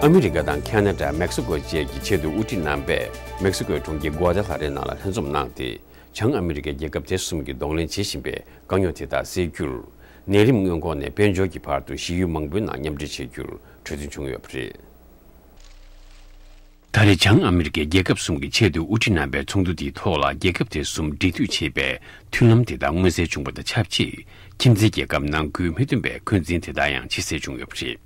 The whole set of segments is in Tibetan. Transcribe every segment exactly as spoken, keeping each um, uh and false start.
ཨ་མི་རི་ཀ་དང་ཁ་ན་ཌ། མེག་སི་ཀོ་བཅས་ཀྱི་ཆེས་མཐོའི་དབུ་ཁྲིད་རྣམ་པས་མེག་སི་ཀོའི་གྲོང་ཁྱེར་གུ་ཨ་ཏཱ་ལ་རའི་ནང་ལ་ལྷན་འཛོམས་གནང་སྟེ། བྱང་ཨ་མི་རི་ཀའི་རྒྱལ་ཁབ་དེ་གསུམ་གྱིས་གདོང་ལེན་བྱེད་བཞིན་པའི་དཀའ་རྙོག་དེ་དག་སེལ་རྒྱུར། ནད་རིམས་སྔོན་འགོག་ནས་དཔལ་འབྱོར་གྱི་བར་དུ་གཞི་ཡུལ་མང་པོའི་ནང་མཉམ་འབྲེལ་བྱེད་རྒྱུར་གྲོས་མཐུན་བྱུང་ཡོད་པ་རེད། ད་རེས་བྱང་ཨ་མི་རི་ཀའི་རྒྱལ་ཁབ་གསུམ་གྱི་ཆེས་མཐོའི་དབུ་ཁྲིད་རྣམ་པའི་ཚོགས་འདུ་དེའི་ཐོག་ལ། རྒྱལ་ཁབ་དེ་གསུམ་འབྲེལ་མཐུད་བྱེད་པའི་མཐུན་ལམ་དེ་དག་མངོན་གསལ་བྱུང་བ་དང་ཆབས་ཅིག་ཁྱིམ་མཚེས་རྒྱལ་ཁབ་ནང་ཁུལ་མི་མཐུན་པའི་འཁོན་འཛིན་དེ་དག་ཡང་ཕྱིར་གསལ་བྱུང་ཡོད་པ་རེད།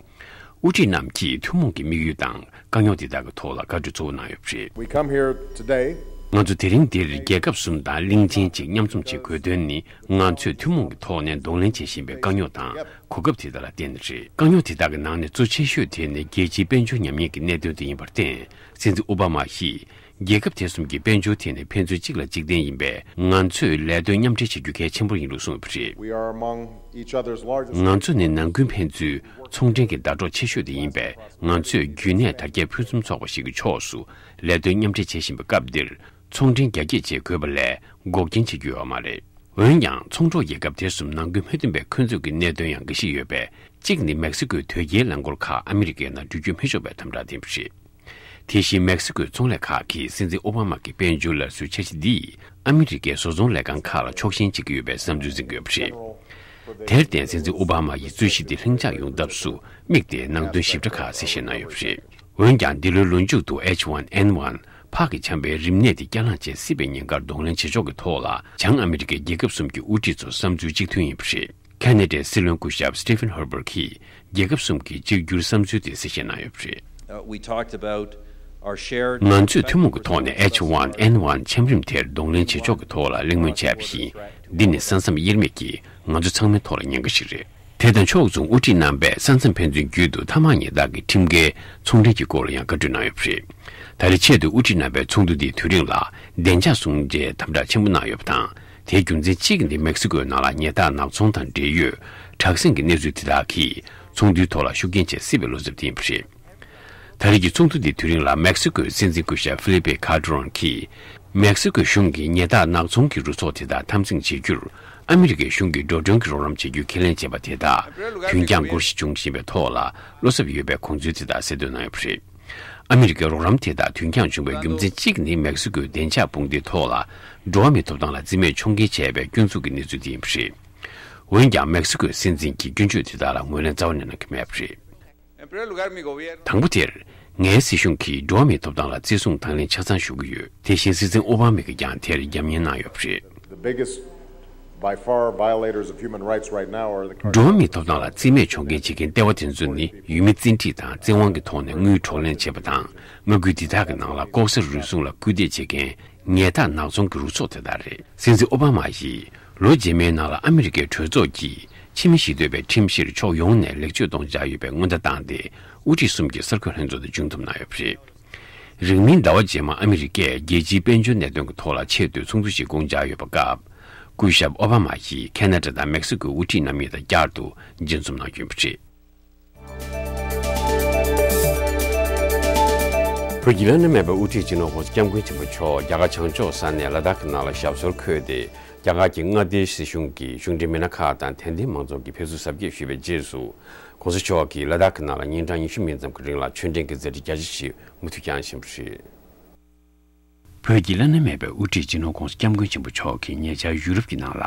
དབུ་ཁྲིད་རྣམས་ཀྱིས་ཐུན་མོང་གི་དམིགས་ཡུལ་དང་དཀའ་རྙོག་དེ་དག་གི་ཐོག་ལ་བཀའ་འཁྲོལ་གཙོ་བོ་གནང་ཡོད་པ་རེད། We come here today. ང་ཚོ་དེ་རིང་འདིར་རྒྱལ་ཁབ་གསུམ་དང་གླིང་ཕྲན་གཅིག་མཉམ་འཛོམས་བྱེད་དགོས་དོན་ནི། ང་ཚོས་ཐུན་མོང་གི་ཐོག་ནས་གདོང་ལེན་བྱེད་བཞིན་པའི་དཀའ་རྙོག་དང་གོ་སྐབས་དེ་དག་ལ་བརྟེན་ནས་རེད། དཀའ་རྙོག་དེ་དག་གི་ནང་ནས་གཙོ་ཆེ་ཤོས་དེ་ནི་རྒྱལ་སྤྱིའི་དཔལ་འབྱོར་ཉམས་ཉེས་ཀྱི་གནད་དོན་དེ་ཡིན་པར་བརྟེན། སྲིད་འཛིན་ཨོ་བྷ་མ་ཡིས། རྒྱལ་ཁབ་དེ་གསུམ་གྱི་དཔལ་འབྱོར་ཐད་ནས་ཕན་ཚུན་གཅིག་ལ་གཅིག་བརྟེན་ཡིན་པས། ང་ཚོས་ལས་དོན་མཉམ་འབྲེལ་བྱ་རྒྱུ་གལ་ཆེན་པོ་ཡིན་ལུགས་གསུངས་ཡོད་པ་རེད། We are among each other's largest. ང་ཚོ་ནི་ནང་ཁུལ་ཕན་ཚུན་ཚོང་འབྲེལ་གྱི་ཟླ་གྲོགས་ཆེ་ཤོས་དེ་ཡིན་པས། ང་ཚོས་རྒྱུན་གནས་དར་རྒྱས་ཕུན་སུམ་ཚོགས་པ་ཞིག་གི་ཕྱོགས་སུ་ལས་དོན་མཉམ་འབྲེལ་བྱེད་བཞིན་པའི་སྐབས་འདིར། ཚོང་འབྲེལ་རྒྱ་སྐྱེད་བྱེད་དགོས་པ་ལས་འགོག་རྐྱེན་བྱེད་རྒྱུ་ཡོད་མ་རེད། འོན་ཀྱང་། ཚོང་གྲོགས་རྒྱལ་ཁབ་དེ་གསུམ་ནང་ཁུལ་མི་མཐུན་པའི་འཁོན་རྩོད་ཀྱི་གནད་དོན་ཡང་འགའ་ཞིག་ཡོད་པས། གཅིག་ནི་མེག་སི་ཀོའི་དོས་སྐྱེལ་རླངས་འཁོར་ཁག་ཨ་མི་རི་ཀའི་ནང་འགྲུལ་སྐྱོད་མི་ཆོག་པའི་དམ་དྲག་བསྟན་པ་རེད། དེ་བཞིན་མེག་སི་ཀོའི་ཚོང་ལས་ཁག་གིས་སྲིད་འཛིན་ཨོ་བྷ་མ་གི་དཔལ་འབྱོར་སླར་གསོའི་འཆར་གཞི་འདིས་ཨ་མི་རི་ཀའི་བཟོ་ཚོང་ལས་ཁང་ཁག་ལ་ཕྱོགས་ཞེན་བྱེད་ཀྱི་ཡོད་པའི་བསམ་ཚུལ་འཛིན་གྱི་ཡོད་པ་རེད། དེར་བརྟེན། སྲིད་འཛིན་ཨོ་བྷ་མ་ཡིས་རྩོད་གཞི་འདི་ལྷིང་འཇགས་ཡོང་ཐབས་སུ་དམིགས་ཏེ་ནང་དོན་ཞིབ་ཕྲ་ཁག་གསལ་བཤད་གནང་ཡོད་པ་རེད། འོན་ཀྱང་། འདི་ལོའི་ལོ་མཇུག་ཏུ་ཨེཆ་ཝན་ཨེན་ཝན་ཕག་གི་ཆམ་པའི་རིམས་ནད་དེ་བསྐྱར་ལངས་བྱེད་སྲིད་པའི་ཉེན་ཁར་གདོང་ལེན་བྱེད་ཕྱོགས་ཀྱི་ཐོག་ལ། བྱང་ཨ་མི་རི་ཀའི་རྒྱལ་ཁབ་གསུམ་གྱི་དབུ་ཁྲིད་ཚོ་བསམ་ཚུལ་གཅིག་མཐུན་ཡིན་པ་རེད། ཁ་ན་ཌའི་སྲིད་བློན་སྐུ་ཞབས་Stephen Herbert གྱིས་རྒྱལ་ཁབ་གསུམ་གྱི་གཅིག་གྱུར་བསམ་ཚུལ་དེ་གསལ་བཤད་གནང་ཡོད་པ་རེད། Uh, we talked about our shared ང་ཚོས་ཐུན་མོང་གི་ཐོག་ནས་ཨེཆ་ཝན་ཨེན་ཝན་ཆམ་རིམས་དེར་གདོང་ལེན་བྱེད་ཕྱོགས་ཀྱི་ཐོག་ལ་གླེང་མོལ་བྱས་པ་ཡིན། འདི་ནི་ས་མཚམས་དབྱེར་མེད་ཀྱི་ང་ཚོ་ཚང་མའི་ཐོག་ལ་ཉེན་ཁ་ཞིག་རེད། དེ་དང་ཕྱོགས་མཚུངས། དབུ་ཁྲིད་རྣམ་པས་ས་མཚམས་ཕན་ཚུན་བརྒྱུད་དུ་ཐ་མག་ཉལ་ཐག་གི་ཁྲིམས་འགལ་ཚོང་འབྲེལ་གྱི་སྐོར་ལ་ཡང་བཀའ་འཁྲོལ་གནང་ཡོད་པ་རེད། ད་རེས་ཆེས་མཐོའི་དབུ་ཁྲིད་རྣམ་པའི་ཚོགས་འདུ་འདིའི་དུས་རིང་ལ་བདེ་འཇགས་སྲུང་བརྩིའི་དམ་དྲག་ཆེན་པོ་གནང་ཡོད་པ་དང་། དེའི་རྒྱུ་མཚན་གཅིག་ནི་མེག་སི་ཀོའི་ནང་ལ་ཉལ་ཐག་ནག་ཚོང་དང་འབྲེལ་ཡོད་དྲག་ཟིང་གི་གནས་ཚུལ་དེ་དག་གིས་ཚོགས་འདུའི་ཐོག་ལ་ཤུགས་རྐྱེན་བྱེད་སྲིད་པའི་བློ་འཚབ་དེ་ཡིན་པ་རེད། ད་རེས་ཀྱི་ཚོགས་འདུ་འདིའི་དུས་རིང་ལ་མེག་སི་ཀོའི་སྲིད་འཛིན་སྐུ་ཞབས་ཧྥི་ལི་པེ་ཁཱལ་ཌེ་རོན་གྱིས། མེག་སི་ཀོའི་གཞུང་གིས་ཉལ་ཐག་ནག་ཚོང་གི་རུ་ཚོགས་དེ་དག་འཐབ་འཛིང་བྱེད་རྒྱུར་ཨ་མི་རི་ཀའི་གཞུང་གིས་འགྲོ་གྲོན་གྱི་རོགས་རམ་བྱེད་རྒྱུ་ཁས་ལེན་བྱས་པ་དེ་དག་དུས་འགྱངས་སྒོར་གཞི་འབྱུང་བཞིན་པའི་ཐོག་ལ་བློ་འཚབ་ཡོད་པའི་དགོངས་ཚུལ་དེ་དག་གསལ་འདོན་གནང་ཡོད་པ་རེད། ཨ་མི་རི་ཀའི་རོགས་རམ་དེ་དག་དུས་འགྱངས་བྱུང་བའི་རྒྱུ་མཚན་གཅིག་ནི་མེག་སི་ཀོའི་བདེ་འཇགས་དཔུང་སྡེའི་ཐོག་ལ་འགྲོ་བ་མིའི་ཐོབ་ཐང་ལ་རྩིས་མེད་ཕྱོགས་འགལ་བྱས་པའི་སྐྱོན་འཛུགས་ཀྱི་གནས་ཚུལ་དེ་ཡིན་པ་རེད། འོན་ཀྱང་། མེག་སི་ཀོའི་སྲིད་འཛིན་གྱིས་སྐྱོན་བརྗོད་དེ་དག་ལ་ངོས་ལེན་རྩ་བ་ནས་གནང་གི་མེད་པ་རེད། En primer lugar, mi gobierno དང་པོ་དེར། ངའི་སྲིད་གཞུང་གིས་འགྲོ་བ་མིའི་ཐོབ་ཐང་ལ་བརྩི་སྲུང་དང་ལེན་ཆ་ཚང་ཞུ་གི་ཡོད། དེ་བཞིན་སྲིད་འཛིན་ཨོ་བྷ་མ་གིས་ཀྱང་དེར་རྒྱབ་གཉེར་གནང་ཡོད་པ་རེད། The biggest, by far, violators of human rights right now are the འགྲོ་བ་མིའི་ཐོབ་ཐང་ལ་བརྩི་མེད་ཕྱོགས་འགལ་བྱེད་མཁན་ལྟེ་བ་དེ་ཚོ་ནི་ཡུལ་མི་བཙན་ཁྲིད་དང་བཙན་དབང་གི་ཐོག་ནས་དངུལ་འཕྲོག་ལེན་བྱེད་པ་དང་། དམག་ཁུལ་འདི་དག་གི་ནང་ལ་ལྐོག་ཟ་རུལ་སུངས་ལ་སྐུལ་འདེད་བྱེད་མཁན་ཉལ་ཐག་ནག་ཚོང་གི་རུ་ཚོགས་དེ་དག་རེད། སྲིད་འཛིན་ཨོ་བྷ་མ་ཡིས་ལོ་རྗེས་མའི་ནང་ལ་ཨ་མི་རི་ཀའི་གྲོས་ཚོགས་ཀྱིས་ཕྱི་མི་ཞི་གཏོད་པའི་ཁྲིམས་གཞིར་ཕྱོགས་ཡོངས་ནས་ལེགས་བཅོས་གཏོང་འཆར་ཡོད་པའི་སྔོན་བརྡ་བཏང་སྟེ། དབུ་ཁྲིད་གསུམ་གྱི་གསར་འགོད་ལྷན་ཚོགས་དེ་མཇུག་བསྡོམས་གནང་ཡོད་པ་རེད། རིང་མིན་ཟླ་བ་རྗེས་མ་ཨ་མི་རི་ཀས་རྒྱལ་སྤྱིའི་དཔལ་འབྱོར་གནད་དོན་གྱི་ཐོག་ལ་ཆེས་མཐོའི་ཚོགས་འདུ་ཞིག་དགོངས་འཆར་ཡོད་པའི་སྐབས། སྐུ་ཞབས་ཨོ་བྷ་མ་ཡིས་ཁེ་ན་ཌ་དང་མེག་སི་ཀོའི་དབུ་ཁྲིད་རྣམ་གཉིས་དང་བསྐྱར་དུ་མཇལ་འཛོམས་གནང་རྒྱུ་ཡིན་པ་རེད། བོད་ཀྱི་བླ་ན་མེད་པའི་དབུ་ཁྲིད་སྤྱི་ནོར་༸གོང་ས་༸སྐྱབས་མགོན་ཆེན་པོ་མཆོག་རྒྱ་གར་བྱང་ཕྱོགས་ས་གནས་ལ་དྭགས་ཀྱི་ནང་ལ་ཞབས་སོར་འཁོད་དེ། རྒྱ་གར་གྱི་མངའ་སྡེའི་སྲིད་གཞུང་གི་གཞུང་འབྲེལ་མི་སྣ་ཁག་དང་དད་ལྡན་མང་ཚོགས་ཀྱིས་ཕེབས་བསུ་གཟབ་རྒྱས་ཞུས་པའི་རྗེས་སུ། ༸གོང་ས་མཆོག་གིས་ལ་དྭགས་ཀྱི་ནང་ལ་ཉིན་གྲངས་ཉི་ཤུ་མིན་ཙམ་གྱི་རིང་ལ་ཆོས་འབྲེལ་གྱི་མཛད་འཕྲིན་རྒྱ་ཆེ་ཞིག་མུ་མཐུད་བསྐྱངས་བཞིན་པ་རེད། བོད་ཀྱི་བླ་ན་མེད་པའི་དབུ་ཁྲིད་སྤྱི་ནོར་༸གོང་ས་༸སྐྱབས་མགོན་ཆེན་པོ་མཆོག་གིས་ཉེ་ཆར་ཡུ་རོབ་ཀྱི་ནང་ལ་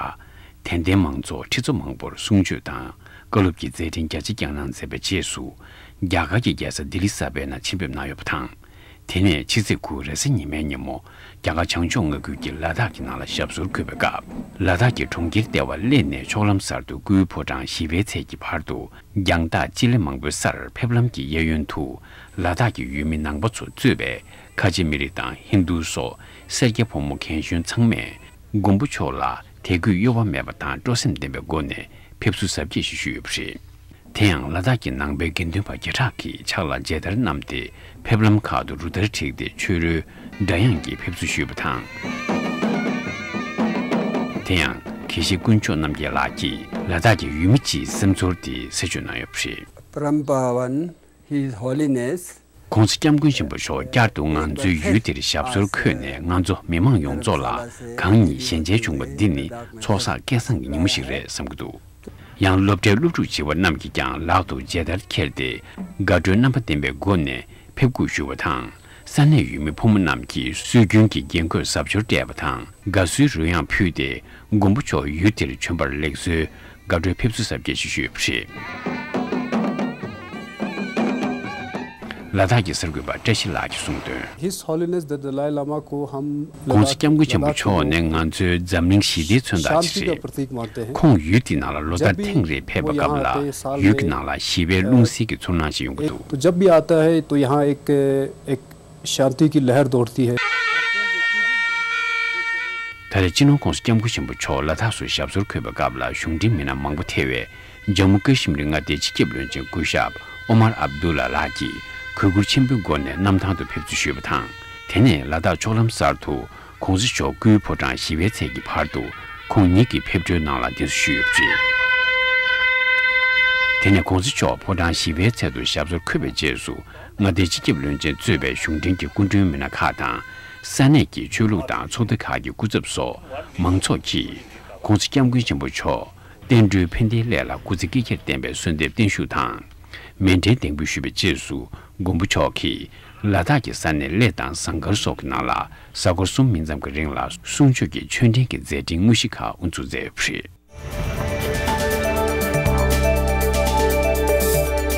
དད་ལྡན་མང་ཚོགས་ཁྲི་ཚོ་མང་པོར་གསུང་ཆོས་དང་བཀའ་སློབ་ཀྱི་མཛད་འཕྲིན་རྒྱ་ཆེ་བསྐྱངས་གནང་མཛད་པའི་རྗེས་སུ། རྒྱ་གར་གྱི་རྒྱལ་ས་ལྡི་ལི་གསར་པའི་ནང་ཆེད་ཕེབས་གནང་ཡོད་པ་དང་། དེ་ནས་ཕྱི་ཚེས་དགུ་རེས་གཟའ་ཉི་མའི་ཉིན་མོ། རྒྱ་གར་བྱང་ཕྱོགས་མངའ་ཁུལ་གྱི་ལ་དྭགས་ཀྱི་ནང་ལ་ཞབས་སོར་འཁོད་པའི་སྐབས། ལ་དྭགས་ཀྱི་གྲོང་ཁྱེར་ལྟེ་བ་གླེ་ནས་ཕྱོགས་ལམ་གསར་དུ་སྐུའི་ཕོ་བྲང་བཞི་པའི་ཚད་ཀྱི་བར་དུ། རྒྱང་ཐག་སྤྱི་ལེ་མང་པོའི་སར་ཕེབས་ལམ་གྱི་གཡས་གཡོན་དུ། ལ་དྭགས་ཀྱི་ཡུལ་མི་ནང་པ་ཚོ་གཙོས་པའི་ཁ་ཆེ་མི་རིགས་དང་ཧིན་རྡུ་སོགས་སེར་སྐྱ་ཕོ་མོ་རྒན་གཞོན་ཚང་མས་མགོན་པོ་མཆོག་ལ་དད་གུས་གཡོ་བ་མེད་པ་དང་སྤྲོ་སེམས་ལྡན་པའི་སྒོ་ནས་ཕེབས་བསུ་གཟབ་རྒྱས་ཤིག་ཞུས་ཡོད་པ་རེད། དེ་ཡང་ལ་དྭགས་ཀྱི་ནང་པའི་དགེ་འདུན་པ་བརྒྱ་ཕྲག་གིས་ཕྱག་ལ་མཇལ་དར་བསྣམས་ཏེ། ཕེབས་ལམ་ཁག་ཏུ་རུ་སྟར་བསྒྲིགས་ཏེ་ཆོས་རོལ་སྒྲ་དབྱངས་ཀྱིས་ཕེབས་བསུ་ཞུས་པ་དང་། དེ་ཡང་དགེ་བཤེས་དཀོན་མཆོག་རྣམ་རྒྱལ་ལགས་ཀྱིས་ལ་དྭགས་ཀྱི་ཡུལ་མི་སྤྱིའི་སེམས་ཚོར་དེ་གསལ་བརྗོད་གནང་ཡོད་པ་རེད། Param Pavan, His Holiness, ༸གོང་ས་༸སྐྱབས་མགོན་ཆེན་པོ་མཆོག་བསྐྱར་དུ་ང་ཚོའི་ཡུལ་འདིར་ཞབས་སོར་འཁོད་ནས་ང་ཚོ་མི་མང་ཡོངས་རྫོགས་ལ་གང་ཉིད་ཞལ་མཇལ་བྱུང་བ་འདི་ནི་ཚོགས་བསགས་སྐལ་བཟང་གི་ཉིན་མོ་ཞིག་རེད་བསམ་གྱི་འདུག་ཡང་སློབ་གྲྭའི་སློབ་ཕྲུག་བྱིས་པ་རྣམས་ཀྱིས་ཀྱང་ལག་ཏུ་མཇལ་དར་འཁྱེར་ཏེ། དགའ་སྤྲོའི་རྣམ་པ་ལྡན་པའི་སྒོ་ནས་ཕེབས་སྒུག་ཞུ་བ་དང་། ས་གནས་ཡུལ་མི་ཕོ་མོ་རྣམས་ཀྱིས་སྲོལ་རྒྱུན་གྱི་རྒྱན་གོས་གཟབ་མཆོར་སྤྲས་པ་དང་། དགའ་བསུའི་རོལ་དབྱངས་ཕུལ་ཏེ། མགོན་པོ་མཆོག་ཡུལ་དེར་བྱོན་པར་ལེགས་གསོལ་དགའ་སྤྲོའི་ཕེབས་བསུ་གཟབ་རྒྱས་ཤིག་ཞུས་པ་རེད། ལ་དྭགས་ཀྱི་གསར་འགོད་པ་བཀྲ་ཤིས་ལགས་ཀྱིས་གསུངས་དོན། His Holiness the Dalai Lama को हम�། ༸གོང་ས་༸སྐྱབས་མགོན་ཆེན་པོ་མཆོག་ནི་ང་ཚོའི་འཛམ་གླིང་ཞི་བདེའི་མཚོན་རྟགས་ཤིག་རེད། ཁོང་ཡུལ་འདི་ནང་ལ་ལོ་ལྟར་ཐེངས་རེ་ཕེབས་པའི་སྐབས་ལ་ཡུལ་གྱི་ནང་ལ་ཞི་བའི་རླུང་བསིལ་གྱི་ཚོར་སྣང་ཞིག་ཡོང་གི་འདུག། तो जब भी आता है तो यहाँ एक एक शांति की लहर दौड़ती है। ད་རེས་སྤྱི་ནོར་༸གོང་ས་༸སྐྱབས་མགོན་ཆེན་པོ་མཆོག་ལ་དྭགས་སུ་ཞབས་སོར་འཁོད་པའི་སྐབས་ལ་གཞུང་འབྲེལ་མི་སྣ་མང་པོ་ཐེ་བའི་ཇམ་མུ་ཀ་ཤི་མིར་མངའ་སྡེའི་སྤྱི་ཁྱབ་བློན་ཆེན་སྐུ་ཞབས་ཨོ་མར་ཨབ་དུ་ལ་ལགས་ཀྱིས་གུས་བཀུར་ཆེན་པོའི་སྒོ་ནས་གནམ་ཐང་དུ་ཕེབས་བསུ་ཞུས་པ་དང་། དེ་ནས་ལ་དྭགས་ཕྱོགས་ལམ་གསར་དུ་༸གོང་ས་མཆོག་སྐུའི་ཕོ་བྲང་ཞི་བའི་ཚལ་གྱི་བར་དུ་ཁོང་ཉིད་ཀྱི་ཕེབས་འགྲོའི་ནང་ལ་གདན་འདྲེན་ཞུས་ཡོད་པ་རེད། དེ་ནས་༸གོང་ས་མཆོག་ཕོ་བྲང་ཞི་བའི་ཚལ་དུ་ཞབས་སོར་འཁོད་པའི་རྗེས་སུ། མངའ་སྡེའི་སྤྱི་ཁྱབ་བློན་ཆེན་གཙོས་པའི་གཞུང་འབྲེལ་གྱི་སྐུ་མགྲོན་མི་སྣ་ཁག་དང་། ས་གནས་ཀྱི་ཆོས་ལུགས་དང་ཚོགས་སྡེ་ཁག་གི་སྐུ་ཚབ་སོགས་མང་ཚོགས་ཀྱིས་༸གོང་ས་༸སྐྱབས་མགོན་ཆེན་པོ་མཆོག་བསྟན་འགྲོའི་ཕན་བདེའི་སླད་ལ་སྐུ་ཚེ་བསྐལ་བརྒྱར་བརྟན་པའི་གསོལ་འདེབས་བརྟན་བཞུགས་དང་། མཎྜལ་གདན་འབུལ་ཞུས་པའི་རྗེས་སུ་མགོན་པོ་མཆོག་གིས་ལ་དྭགས་ཀྱི་ས་གནས་གླེ་དང་ཟངས་དཀར་སོགས་ཀྱི་ནང་ལ་གཟའ་འཁོར་གསུམ་མིན་ཙམ་གྱི་རིང་ལ་གསུང་ཆོས་ཀྱི་ཆོས་འབྲེལ་གྱི་མཛད་འཕྲིན་དངོས་གཞི་ཁག་དབུ་འཛུགས་མཛད་ཡོད་པ་རེད།